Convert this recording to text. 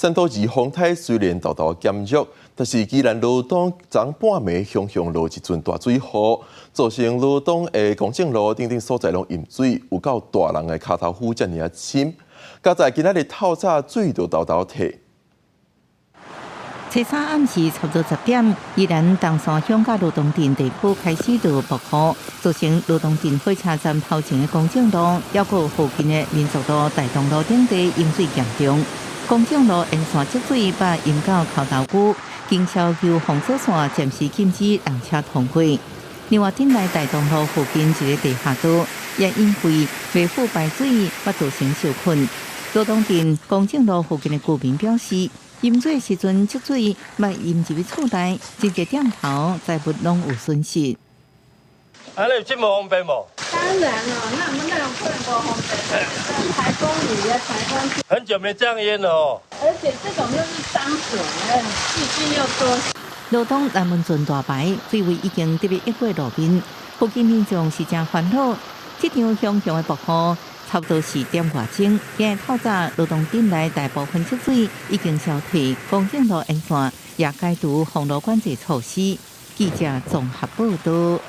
山多二風台雖然沓沓減弱，但是宜蘭羅東昨半暝雄雄落一陣大水雨，造成羅東的公正路等等所在攏淹水，有夠大人的跤頭趺遮爾仔深。佳哉今仔日透早水就沓沓退。初三暗時差不多10點，宜蘭東山鄉佮羅東鎮地區開始落暴雨，造成羅東鎮火車站頭前的公正路，抑閣附近的民族路、大同路等地淹水嚴重。公正路沿線積水把淹到跤頭趺，經消求封鎖線暫時禁止人車通過。另外，鎮內大同路附近一个地下道，也因為未敷排水，而造成受困。羅東鎮公正路附近的居民表示，淹水時陣積水，嘛淹入去厝內，真濟店頭財物攏有損失。啊，你這麼方便無？當然了，那我們那種不能夠方便。台風雨啊，台風。很久沒這樣淹了哦。而且這種又是髒水，細菌又多。羅東南門圳大排水位已經特別越過路面，附近民眾是誠煩惱。這場雄雄的暴雨差不多四點外鐘，今日透早羅東鎮內大部分積水已經消退，公正路沿線也解除封路管制措施。記者綜合報道。